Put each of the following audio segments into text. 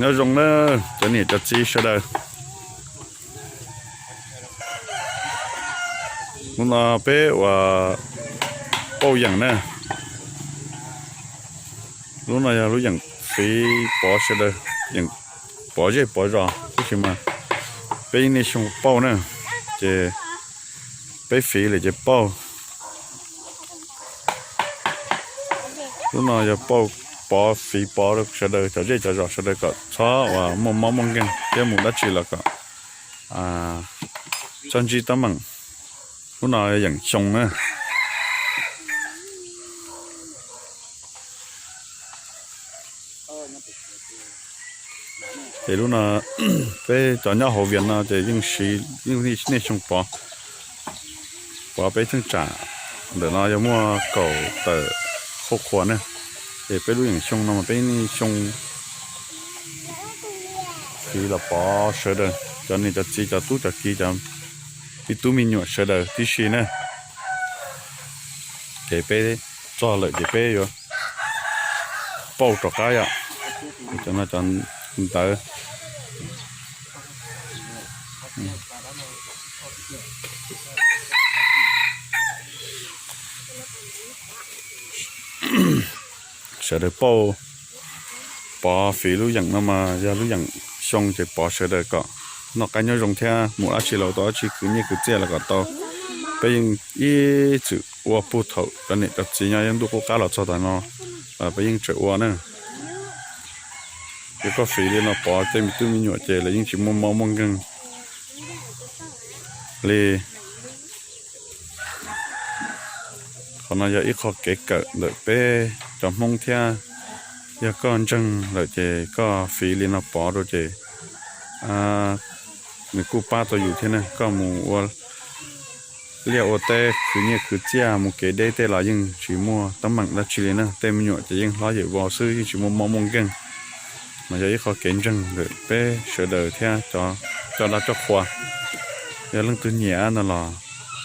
Nyob zoo na, cov niam cov txiv sawv daws. Hnub no peb ua pauj yeem na. Lub no yog lub yeem fiv pov sawv daws, yeem pov zej pov zos, tab sis mas peb ib niaj xyoo pauj na, ces peb fiv lawm ces pauj. Lub no yog pauj pov, fiv pov rau sawv daws cov zej cov zos sawv daws kom txhob uas muaj mob muaj nkeeg thiab mus dab tsi los kom txhob ntsib teeb meem. Lub no yeem xyoo na. Ces lub no peb cov nyob hauv Vias no ces yeej siv, yeej niaj xyoo pov, pov peb cheeb tsam ntawm no yog muaj kaum tawm qhuav qhuav na. Ces peb lub yeem xyoo no mas peb niaj xyoo fiv los pov sawv daws, cov niam cov txiv, cov tub cov kiv, cov me tub me nyuam sawv daws tib si na. Ces peb txog lawm ces peb yuav pauj rov qab yom. Cov no cov ntawv. Sawv daws pauj pov fiv lub yeem no mas yog lub yeem xyoo ces pov sawv daws kom noj qab nyob zoo thiab mus dab tsi los tau dab tsi, khwv nyiaj khwv txiaj los kom tau. Peb yeej ib txwm ua puag thaum cov niam cov txiv nyob ntuj qub qab los txog tav no, peb yeej tseem ua na. Ces koj fiv li no pov tej me tub me nyuam ces lawv yeej tsis muaj mob muaj nkeeg li. Qhov no yog ib qho kev kawm ntawm peb cov Hmoob thiab. Yog koj ntseeg lawm ces koj fiv li no pov rau ces nws kuj pab tau yus thiab na. Koj mus ua liaj ua teb khwv nyiaj khwv txiaj mus kev deb tej los yeej tsis muaj teeb meem dab tsi li na. Tej me nyuam ces yeej hlob yawm vau xwb, yeej tsis muaj mob muaj nkeeg. Mas yog ib qho kev ntseeg ntawm peb sawv daws thiab cov coj dab coj qhua. Yog leej twg nyiam no los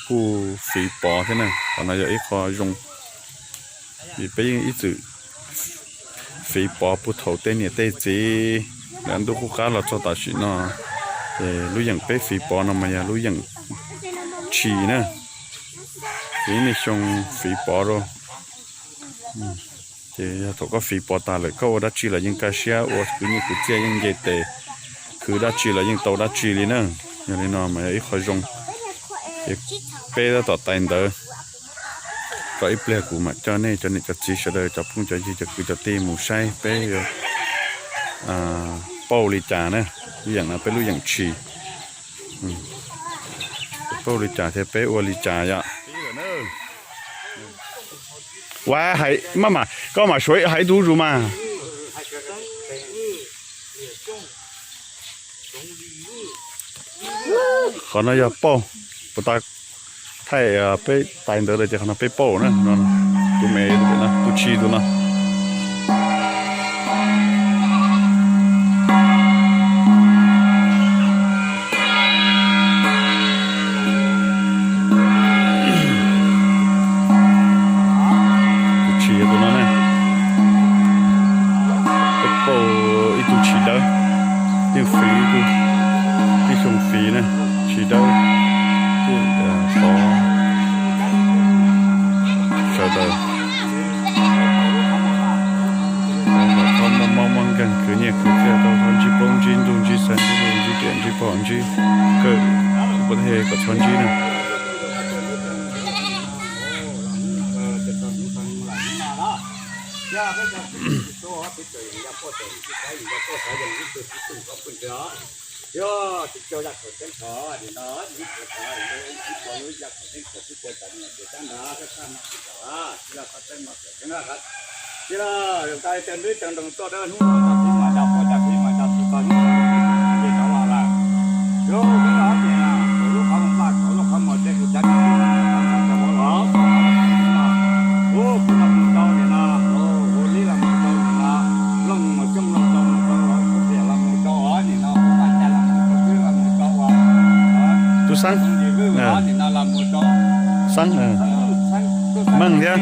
kuj fiv pov thiab na. Qhov no yog ib qho zoo, vim peb yeej ib txwm fiv pov puag thaum tej niam tej txiv lawv ntuj qub qab los txog tam sim no. Ces lub yeem peb fiv pov no mas yog lub yeem tshis na. Ces ib niaj xyoo fiv pov rau. Ces yog thaum koj fiv pov tas lawm koj ua dab tsi los yeej kaj siab, ua khwv nyiaj khwv txiaj yeej nce tes, khwv dab tsi los yeej tau dab tsi li na. Yog li no mas yog ib qho zoo. Ces peb tab tom tais ntawv, kom ib pliag kuv mam coj nej cov niam cov txiv sawv daws cov phooj cov ywg cov kwv cov tij mus saib peb yuav pauj li cas na. Lub yeem no peb lub yeem tshis, pauj li cas thiab peb ua li cas yom. Ua, maj mam koj mam suav hais ib tug zus mas. Qhov no yog pauj, puas tas thaij peb tais ntawv lawm ces qhov no peb pauj na. Tus me, tus tshis tus no. Tus tshis tus no ne, peb pauj ib tug tshis dawb, yeej fiv ib tug, ib xyoo fiv na, tshis dawb, tov sawv daws, tov kom txhob muaj mob muaj nkeeg, khwv nyiaj khwv txiaj tau, txhob ntsib plaub ntsib ntug ntsib xav ntsib lus ntsib riam ntsib pom ntsib kawm, kuv thiaj kom txhob ntsib na. Tub Xeeb, Xeeb, Meej thiab.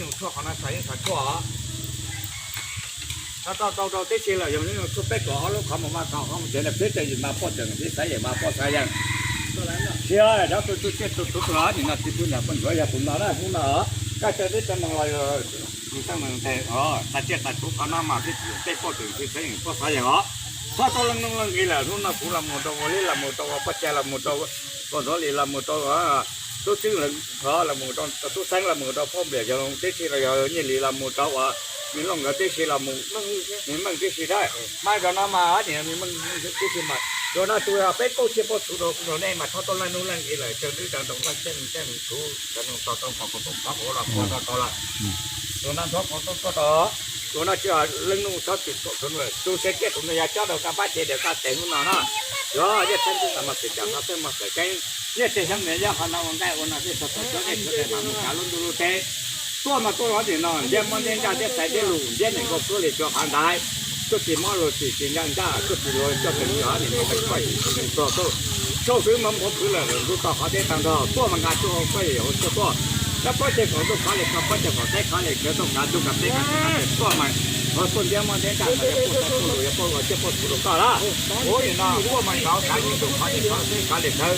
yog tshuaj qhov no xav yeej xav tshuaj os. Tau tau rau tib si lawm yog yog tshuaj peb kaum ob lub qhov mus mas kaum qhov mus tsev na peb tseem yim mas poj tseem peb xav yeem mas poj xav yeem. Sia cov tus tus tsiaj tus tuv tus nim no tsis pub nram poj ntsuav yog tus no na hnub no. Koj caw tib cov neeg los yog tus xeeb neeg tes tas tsiaj tas tuv qhov no mas peb poj tseem peb xav yeem poj xav yeem os. Txhob tau leej nuj leej nqis lawm hnub no kuv los mus rau ua liab los mus rau ua poj cag los mus rau ua ntxuav li los mus rau tub xeeb los mus rau tub xeeb los mus rau poj npliam yog tib si los yog nyiaj li los mus rau ua me looj nkawd tib si los mus me meej tib si dab mas cov no mas nim me meej tib si mas cov no tus peb kauj tsiaj poj txhuv rau nej mas txhob tau leej nuj leej nqis lawm caw nrib caw ntoo leej txheej txheej txhuv cov no tau tau qhov kuv tau qhov kuv los kua tau tau lawm. Tus no ntxhov kuv tau tau tau tus no tsis leej nuj txhob tsis tuam tus lawm tus se kiab tus no yog cob rau koj pab cev rau koj tes hnub no na. Yog yeej txheeb txheeb mas txawm cas no txheeb mas txawm keeb yeej tsis xyoob niam yog qhov no ua nqaij ua no thiaj txog txawm cov nej sawv daws mas mus kav lub ntuj lub teb tuaj mas tuaj los nim no ntiab mob ntiab ntsaj ntiab xaiv ntiab lus ntiab niam nkauj suab li cov hav ntaiv. Tuaj tsis mob lus tsis tsis ntsaj ntsaj tuaj tsis luag coj tsis yog nim no koj yim txog tuaj tshauj xwb mas npov khwv lawm lwm ntu tau qhov teb tag nrho tuaj mas nqa tuaj koj yim hauv tuaj tuaj. Nab pob ceg kaum ntuj qhov li ko pob ceg kaum teb qhov li khwv tuaj nkav ntuj nkav teb nkav teb tuaj mas tuaj ntiab mob ntiab ntsaj mas yog puj tau puj lus yog puj ua ciaj puj txhuv lus koj lawm. Ua nim no tuaj mas nkav nkav ntuj qhov li qhov teb qhov li khwv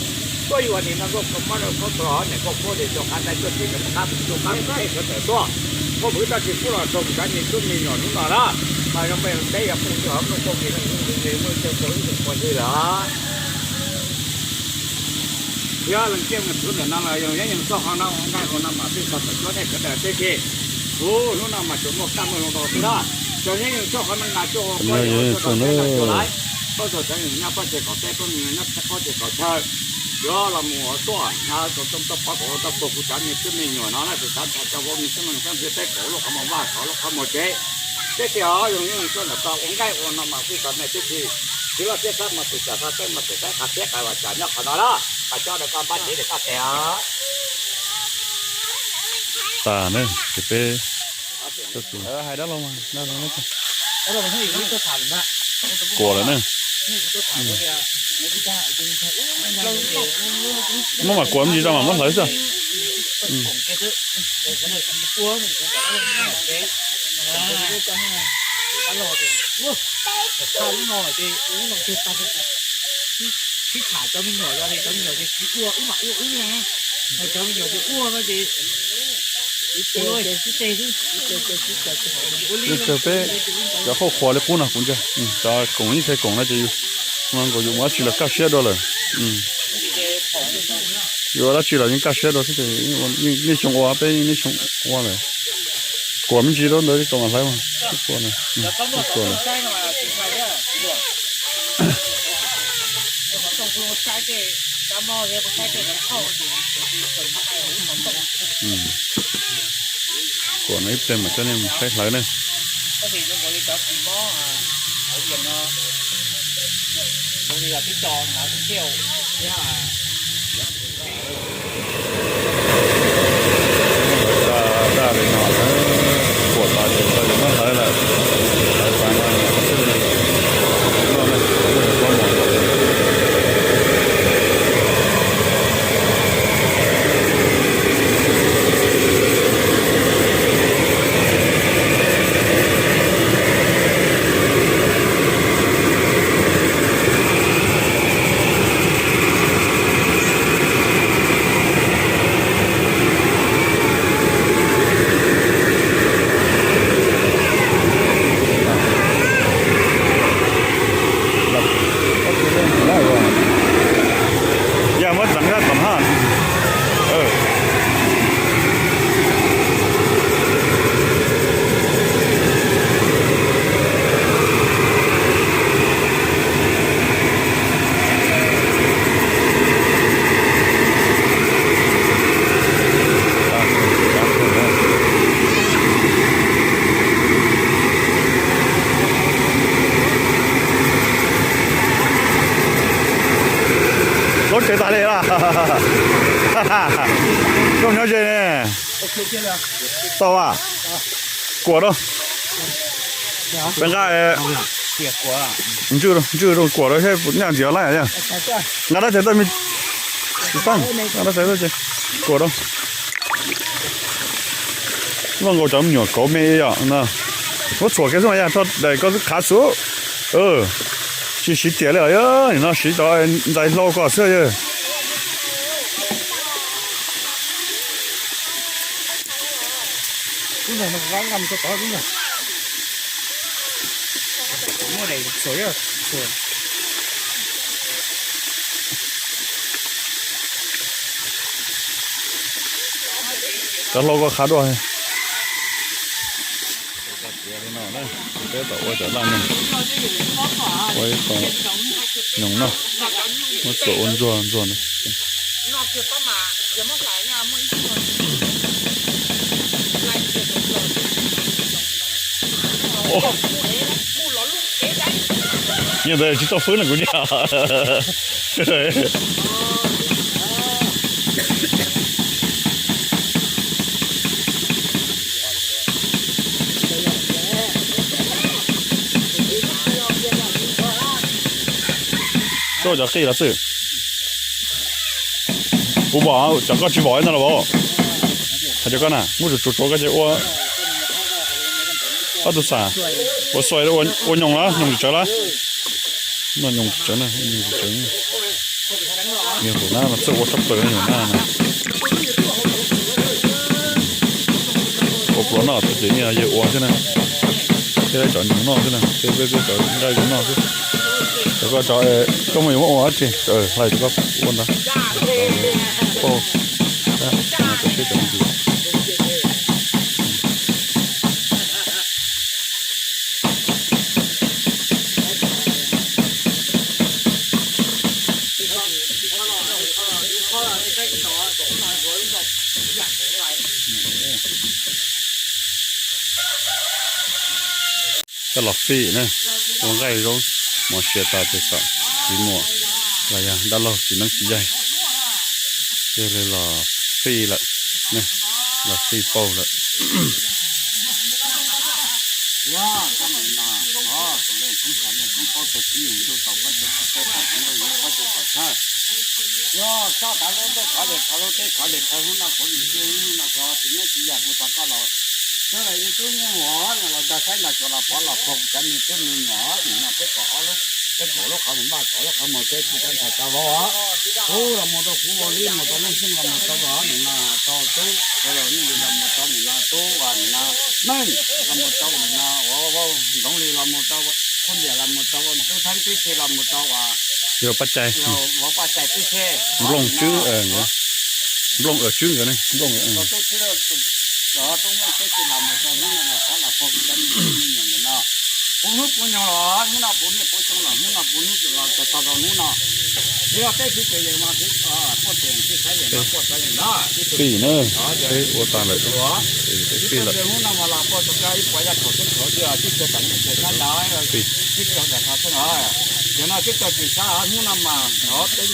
tuaj yuav nim no nkauj mob nkauj tuag niam nkauj suab li cov hav ntaiv tuaj tsis mus qab mus tuaj qab mus teb sawv daws tuaj. Puj khwv tau tsis pub los rau kuv cov me tub me nyuam hnub no na mas yog peb teb yog puj txhuv hauv ntuj puj nqis leej nqis muaj coj tau ib tug pog ywg lawm. Yog leej txiaj leej txhu ntawm no los yog yeej yeej txoj qhov no ua nqaij ua no mas peb txog tawm cuab nej sawv daws teb si. Kuv hnub no mas tsuas muaj kaj muaj loo rau xwb na. Yog yeej yeej txoj qhov no mas tsuas ua koj yog ua txog teb no tsuas laiv. Pob txog teb nyob pob txeg kaum teb pob nyob pob txeg kaum chaw. Yuav los mus ua tuaj na tau tau pov kom ua tau puag kuv cov me tub me nyuam no na tus xav tau cov vauv me tub me nyuam xeeb ntxwv peb kaum lub qhov muag vaj kaum lub qhov muag tsev. Teb si os yog yeej txoj ntawm ko ua nqaij ua no mas peb txog nej teb si. Txiv loj txiab xab mas tus cas xav teb mas txawm teb qhov txiab qhov uas cas nyob qhov no na. Mas coj rau koj npab cev rau koj tes os. Tas na ces peb hais dab laug mas dab laug kuam lawm na. Muab mas kuam me ntsis rau mam muab hlawv xwb. Yeej kawg peb cov qhuav qhuav li qub no kuv ntsia cov koom ib txhia koom no ces yus, nkaus yus ua dab tsi los kaj siab dua lawm. Yus ua dab tsi los yeej kaj siab dua xwb ces nej xyoo ua peb yeej nej xyoo ua lawm. Kuam me ntsis rau ntawd tau mas hlawv mas. Kuam lawm. Kuam no ib pliag mam coj nej mus saib hlawv na. Daj li no, kuam tas ces tau yuav muab hlawv lawm. Hlawv tas no thiaj li noj na, kuj yog pob mos. Koj nyob ze ne. Tau a. Kuam rau. Peb nqa, ntswj rau, ntswj rau kuam rau seb puas nyaj ntxiv laij. Nqa dab tsi tuaj me. Kuam rau. Luaj nkaus cov me nyuam kauv me yom no. Muab txhuam kiag xwb mas yog rho daim koj khav xwb. Tsis siv riam li os, nim no siv cov ntxais hlau ko xwb. Cov hlau ko khav dua. Peb tom ua cov laj nyoog, ua ib qho nyoos noj, muab txuas ua ntsuag ntsuag ntawd. Nyiaj ntawd tsis tau fwb na kuv niam. Tuaj cov qij los xwb. Kuv vom cov koj tsis vom no los vauv. Hais rau koj na, muab tsuav tsuav tsuav koj ces ua ob tug xam, ua xuai ua nyoos lawm, nyoos tsawv lawm. No nyoos tsawv na, nyoos tsawv. Nyoos hauv na mas txawj ua tshaj plaws nyoos na. Ua pluav noj txog ces nyiaj yawg ua xwb na. Thiab lawv cov nyoos noj xwb na, thiab peb cov nqaij zoo noj xwb. Cov koj cov, koj muaj yuav muab ua dab tsi, hlais rau koj ua ntawd. Pauj, cov me ntsis. Coj los fij na, ua nqaij zaub mov siav tas ces kom txiv muam los yog dab laug txiv neeb txiv yaig thiaj li los fij lawm, los fij pauj lawm. Yog soj tav lub ntuj qhov li qhov lub teb qhov li qhov hnub no kuv nim cia hnub no kuv txiv neeb txiv yaig hu tau koj los. Sawv daws yeej tub yeej muam los tag saib ntas tsuas los pov los pog cov me tub me nyuam nim no peb kaum ob lub, peb kaum lub qhov mus vaj kaum lub qhov mus teb kuv cov ntxhais cov vauv os. Kuv los mus rau kuv ua liab mus rau Leej Xeej los mus rau nim no rau tub sawv daws yeej los mus rau nim no tub nim no Meej los mus rau nim no ua vauv Ntxoov Lis los mus rau Khub Npiam los mus rau tub Theeb tib si los mus rau Yog Paj Cai, Paj Cai tib si, Nplooj Tswb, Nplooj Tswb nkawd ne, Nplooj, tub Nplooj tib si los mus rau hnub no los pov los pog kuv cov me tub me nyuam ntawm no. Puv hnub puv nyoog los hnub no puv niaj puv xyoo los hnub no puv hnub los txog rau hnub no. Yog peb sib txawm yeem mas puaj txawm sib saib yeem mas puaj txawm yeem na. Fij na, peb ua tag lawm, peb fij lawm. Hnub no mas los puaj txog koj ib puas yaj khaum teb khaum twg tib txhia tam niam txhia sab ntawd, tib txhia tam qhov xeeb os. Yog no tib txhia tam sab hnub no mas peb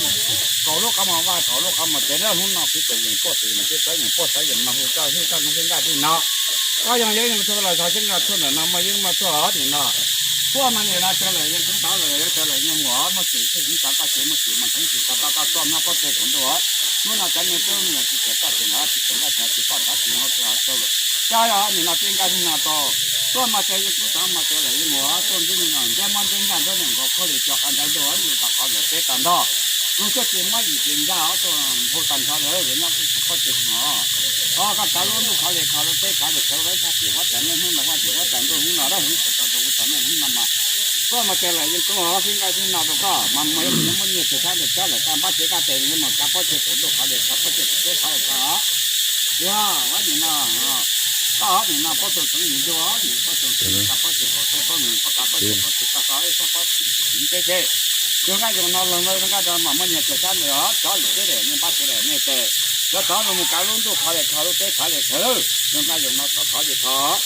kaum lub qhov mus vaj kaum lub qhov mus tsev na, hnub no sib txawm yeem puaj txawm yeem sib saib yeem puaj saib yeem mas hu koj hwj koj nqaij nqaij tij no. Koj yog yeeb yog tshuaj los xyov xeeb yog tshuaj ntawm no muaj yeeb muaj tshuaj nim no. Tuaj mas nim no sawv daws yeej kub tau lawm, sawv daws yeej muaj muaj xwm txheej tsis tau koj tsev muaj xwm mas kheev tsis tau koj tuaj muab pob txha saum ntuj. Hnub no cov me tub me nyuam tsis txawm koj tsev los tsis txawm koj tsev tsis poj nrov tsis hauv tsev hauv tsev. Cov nim no pib nqaij hnub no tau tuaj mas sawv yeej kub tau mas sawv daws yeej muaj tuaj ntsib me nyuam ntxhiab muab ntsib nraj ntsib nees nkaus khaub lig co qab ntshav ntuj nws tau qhov lawm teb tag nrho. Lub cuab tsis muab yim tsis nraj tuaj nphau tag nrho lawm nyob pob txha no. Os, koj kav lub ntuj qhov li qhov lub teb qhov li qhov lub teb tag tim huab tag nej hnub no vaj tim huab tag ntuj hnub no dab hwv tau rau kuv tau nej hnub no mas. Tuaj mas sawv daws yeej kub sib nqaij sib no rau koj mas muaj muaj nyiaj txiag txhab ntawm cab lawm koj npab tsev koj tes yeej mus kav pob txha saum ntuj qhov li qhov pob txha saum teb qhov li qhov. Yog nim no, koj nim no pob txha saum ntug nim pob txha saum kav pob txha saum teb pob mus pob kav pob txha saum teb koj koj ib sab pob txha teb tse. Zoo nqaij zoo no los zoo nqaij no mas muaj nyiaj txiag txhab ntawm cov li teb lawm nej npab tsev lawm nej tes. Cov tod los mus kav lub ntuj qhov li qhov lub teb qhov li qhov zoo nqaij zoo no tom qhov li qhov.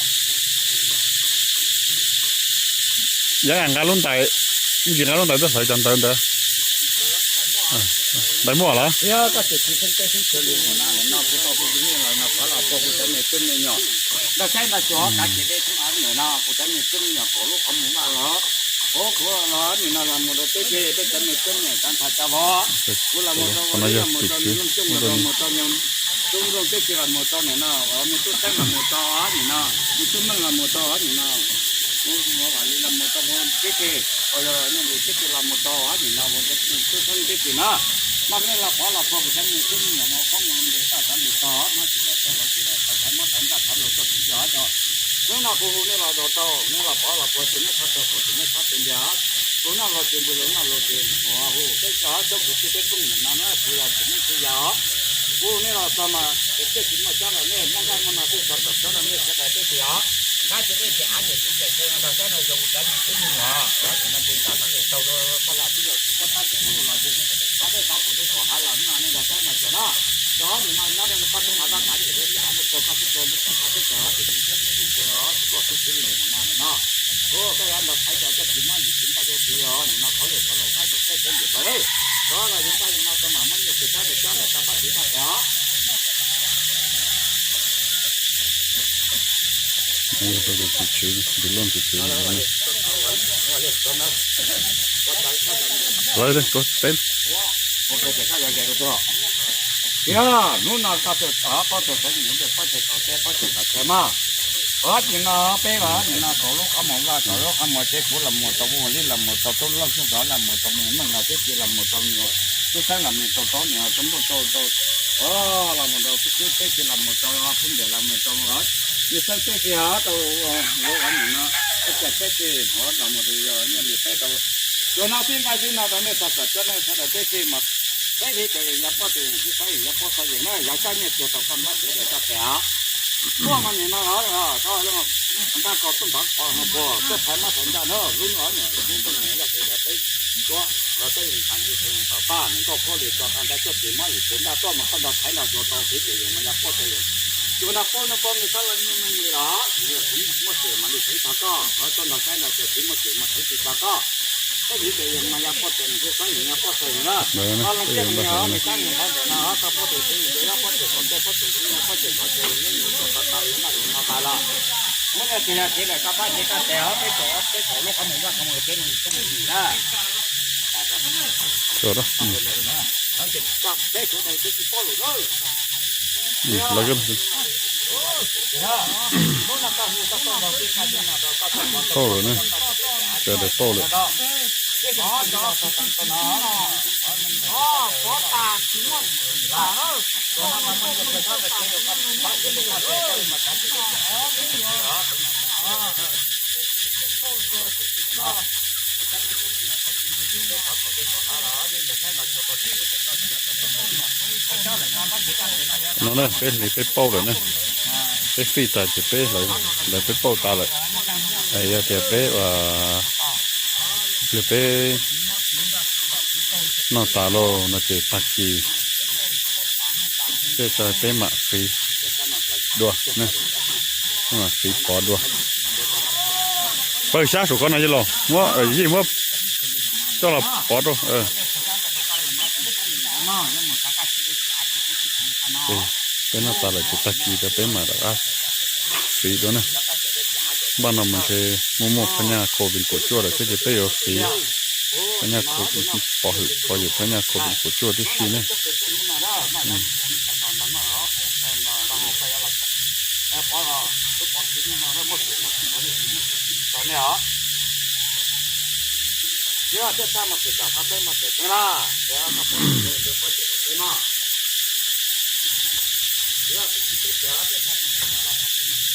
Yog nqa lub ntais, tsis nqa lub ntais tuaj hlawv cov ntawv ntawd. Dais muaj lawm. Yog koj tsis xeeb teb xeeb chaw li mus na, no kuv tau kuv yug nej los no qhov los puag kuv cov me tub me nyuam. Nrog saib nrog xyuas kav tsij dej tub av ntawm no kuv cov me tub me nyuam kaum lub qhov muag vaj los, ov kuv los nim no los mus rau teb chaws peb cov me tub me nyuam cov ntxhais cov vauv, kuv los mus rau vaj los mus rau me looj coob los mus rau me tub nroog teb chaws los mus rau nim no, me tub xeeb los mus rau nim no, me tub meej los mus rau nim no, kuv mus vaj li los mus rau teb chaws, yog nej teb chaws los mus rau nim no, tub xeeb teb chaws na. Mas nej los pov los puag kuv cov me tub me nyuam no, qoob loo ntes toj tov ntes tog, muab tsis los tau los tsis los tau, thaiv muab thaiv ntaj thaiv los txog tsis yog cov. Hnub no kuv hu nej los rau tau, nej los pov los puag tsis nej txhob tau, puag tsis nej txhob tu ntiag. Kuv noj los tsis npws los noj los tsis ua hu peb cov coob kuv txij peb phooj ywg no na, kuv yog tsis neej tsis yaus. Kuv hu nej los txog mas tiaj tsis muaj cab los nej muaj nkaj muaj no xwb, txog tom tsob no nej sawv daws peb tsis os. Nqab tsis dej tsis av tsis txiv tsis txheej no nrog saib no yog kuv cov me tub me nyuam, kuv tsis no ntes toj tov ntes tau rau koj los twb yog tsis txhob tab tsis pub los yog qhov peb xav kuv twb kom hav los no nej nrog saib no tsuas no. Cov nim no nyob rau koj tub hav zab kav tsis dej tsis av nej tau koj xub tau nej tau koj xub tau tsis txhob tub txheej tsis os, tsis tuaj xub txwv li ntawm no ntawm no. Hu koj yuav nrog thaiv cov koj tsis muab yim tsis ntaj rau txiv os, nim no qhov lwm qhov los saib tsis saib tseeb ntim pawg li. Cov los yog ntaj li no tau mam muab nyiaj txiag cab tsis cab lawm tau pab txiv pab cov. Tus tswv, tus loj tus tswv. Lawv koj peb. Tiag, hnub no koj txawm tov pab txawm tov nim peb pab txawm tov teb pab txawm tov teb mas. Ov, nim no peb los nim no kaum lub qhov muag vaj kaum lub qhov muag tsev, kuv los mus tau, kuv li los mus tau, tub loj tub rov los mus tau, me meej los teb chaws los mus tau, tub xeeb los mus tau, tub niam tub npauj tau tau, los mus tau tub teb chaws los mus tau, phooj ywg los mus tau, yus xeeb teb chaws tau, nim no teb chaws teb chaws los mus tau, yog nyiaj li peb tau. Tsuas no xwb nqaij xwb no rau nej txog kom cov nej sawv daws teb chaws mas peb li ces yog pob tw xwb, peb yog pob txha yeem na, yog coj nyiaj txiag tau koj muab txiav daws coj pem os. Tuaj mas nim no los koj nqaj koj tuaj ntov qhov puag tuaj thaiv muab thaiv ntaj na, lub hnub no nim no lub ntuj nim yog peb yog peb tuaj los peb yeej nqa nqi peb yeej tom paj nim nkauj qhuab li tso qab ntaj tuaj tsis muab yus txiv ntaj tuaj mas koj nrog thaiv nrog tsuas tau txiv ces yeej mas yog pob tw yeej. Tsuas nrog paub no paub nqi txhob los nyiaj me li los kuv muaj txiv mas li xeev txog koj, los tuaj nrog saib nrog tsuas txiv muaj txiv mas xeev tsis txog koj. Peb txiv ces yeej mas yog pob tw yeej, txiv xeeb yeej yog pob txha yeej na. Los leej txiaj li no, leej txiaj li ntawd ntawm no, koj pob tw txiv yeej yog pob tw kom tej pob tw yeej yog pob tw kom tej yeej yeej txog tau tau li no li no tas los. Muab nyiaj txiag yog txiv lawm koj pab txiv koj tes os, peb txawm peb txawm lub qhov mus vaj qhov mus tsev mus txhob mus yim na. Peb sawv daws peb tsis paub lawm na. Paub lawm na, sawv daws paub lawm. No na peb hliv peb paub lawm na, peb fij tas ces peb hlawv hlawv peb paub tas lawm. Yog tias peb ua, yog peb noj tas lauj no ces tag kis tej tso peb mam fiv dua, peb mam fiv pov dua. Pawg xyab saum ko no yij los muab, yij muab coj los pov rau. Peb noj tas lawm ces tag kis rau peb mam rov qab fiv dua na. Npaj no mas ntshe muaj muaj phab nyaj covid kaum cuaj lawm thiab ces peb yuav fiv phab nyaj, pov hwm pov hwm phab nyaj covid kaum cuaj tib si ne.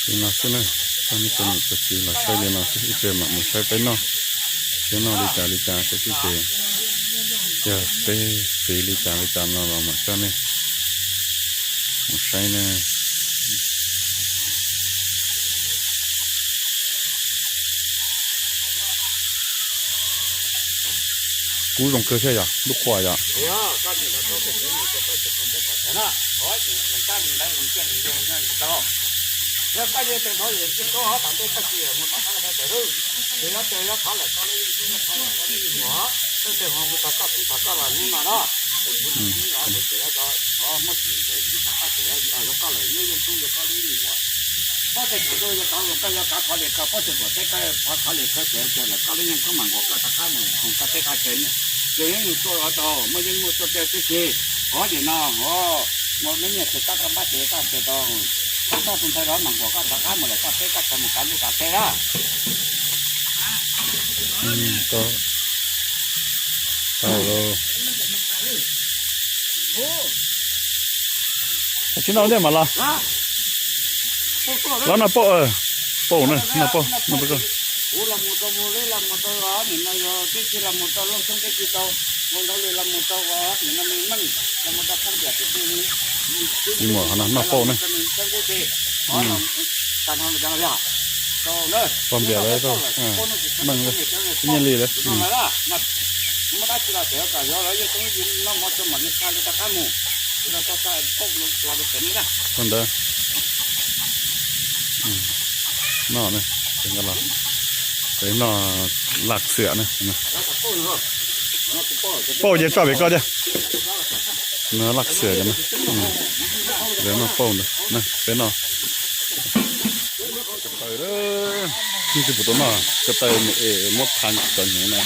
Li no xwb na, koj muab cov niam cov txiv los saib li no xwb, ib pliag mam mus saib peb noj, peb noj li cas li cas xwb xwb ces yog peb fiv li cas li cas no los mam coj nej mus saib ne. Kub zoo kawg thiab yom, lub qhua yom. Pob tsuas yog koj li koj, pob tsuas teb koj thov li koj teb koj teb koj teb koj teb koj teb, ces yeej yus tuaj tau, muaj yeej muaj tuaj teb tib si. Qhov nim no, muaj me nyiaj tsis tab koj npab ces koj teb tau, koj txhob tus ntawd los mas nkaus koj rov qab mus lawm koj teb koj tau mus kav ntuj kav teb na. Tsis noj ntej mas los, los noj pauj, pauj na, noj pauj, noj pauj. Kuv los mus rau mus li los mus rau nim no yog tib si los mus rau Looj Xyoob tib si rau, mus rau li los mus rau nim no me meej los mus rau Phaj Npiam tib si, tib si mus rau noj pauj na. Xyoob tib si, Phaj Npiam lawv, meej, nyiaj li lawm. Muaj dab tsi los tseem kom yog lawv yeej toob yim noj mov rau mam li xa li rov qab mus. Ua ntawd, noj, peb noj laj xiam na. Pauj ces tso pem koj thiab. Laj xiam cov no, lawv noj pauj ntawd, peb noj. Ib tug puas tau noj ko taw me es muab pha cov hnyuv na,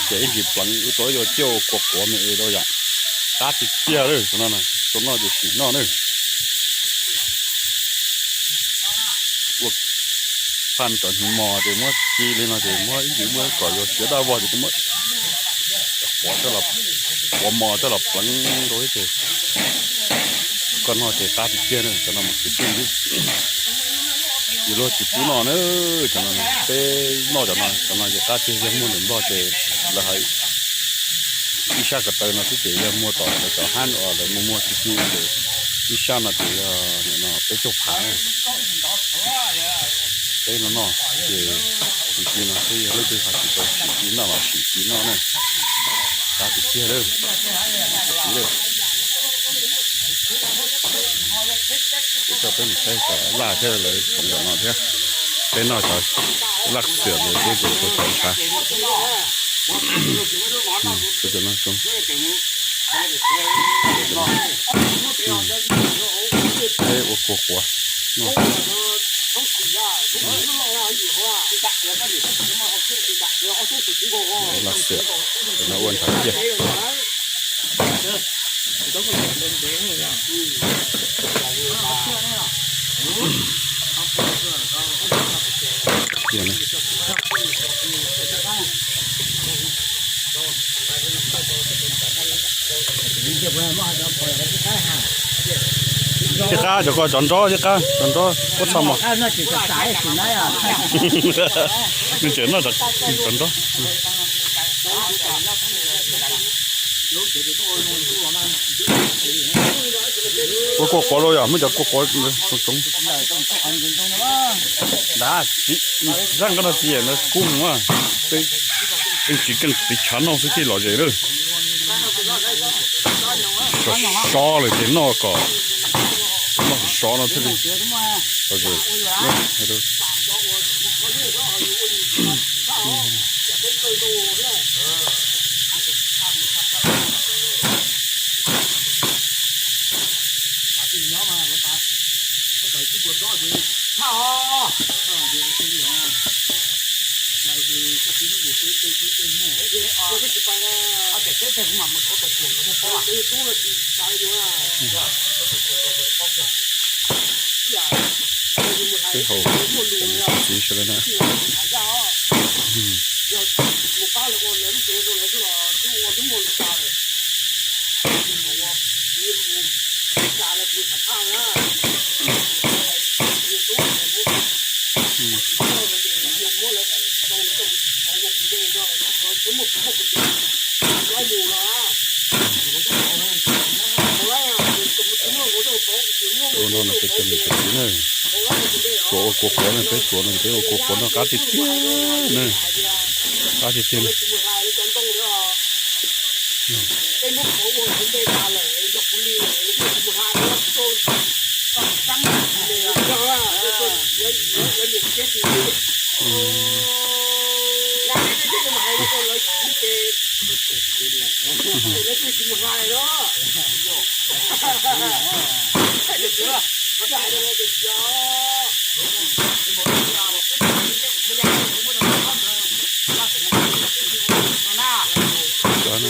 ces ib ntsis pleev wb rau yuav ciaj ua kua quav me es rau yom. Qab tiag tiag lawm, tau noj ces sim noj na. Ua pha cov hnyuv mos ces muab ci li no ces muab ib ntsis muab kom yuav siav daj vog ces muab quav, quav mos coj los pleev rau ces koj noj ces qab tiag tiag na, cov no mas kwv tij yus luag tsis pub noj na, cov no peb noj cov no, cov no ces qab tiag, yog muag ntawm Nplog ces lawv hais ib sab ko taw no xwb ces yog muag tom lawv cov hab uas lawv muag muag ci ci ces ib sab no ces yog nim no peb caug phav na. Peb no noj ces ci ci no xwb, yog leej twg ho tsis tau sim ci noj los sim ci noj na. Qab tiag tiag lawm. Tsis tau peb mus saib cov laj thiab lawv tseem ntawm no thiab. Peb noj cov laj xiam mus xwb ces tau cov ntshav. Cov no zoo. Peb ua kua quav. Laj xiam, cov no ua ntshav ciaj. Tib qab cov ko cov nrob, tib qab cov nrob puab txha mos. Nws tseem noj cov nrob. Ua kua quav los yom, muaj cov kua quav tsoov. Ntab, zaj koj no txiv no kub mus, keej tsis keej tiv tshav noj xwb thiaj lom zem lawm. Sov sov lawm ces noj kom noj sov sov no thiaj li lom zem. Peb haus txiv sawv daws na. Ua no no peb cov niam cov txiv na, tsuas ua kua quav no, peb tsuas no peb ua kua quav no qab tiag tiag na, qab tiag tiag na. Cov na. Cov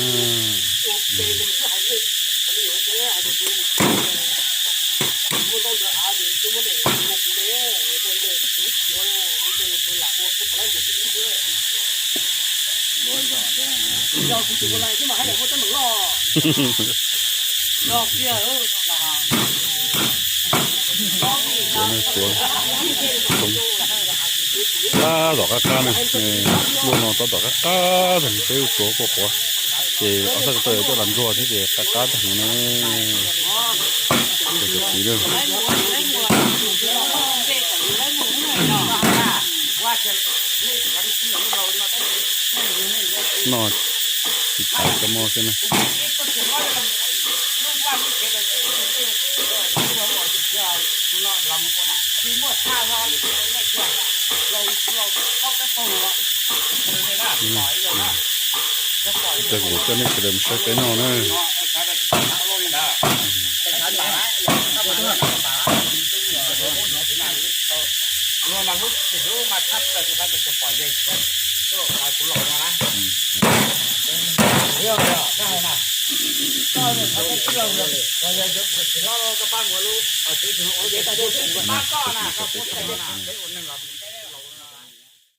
no tuav, tuav tab tom qab qab na, luaj no tab tom qab qab tag, peb ua tuav quaj quav, ces ob sab ko taw coj los ntxuag thiab ces qab qab tag no ne. Cov kwv tij, noj tsis tas cov mo xwb na. Ces kuv coj nej sawv daws mus saib peb noj na.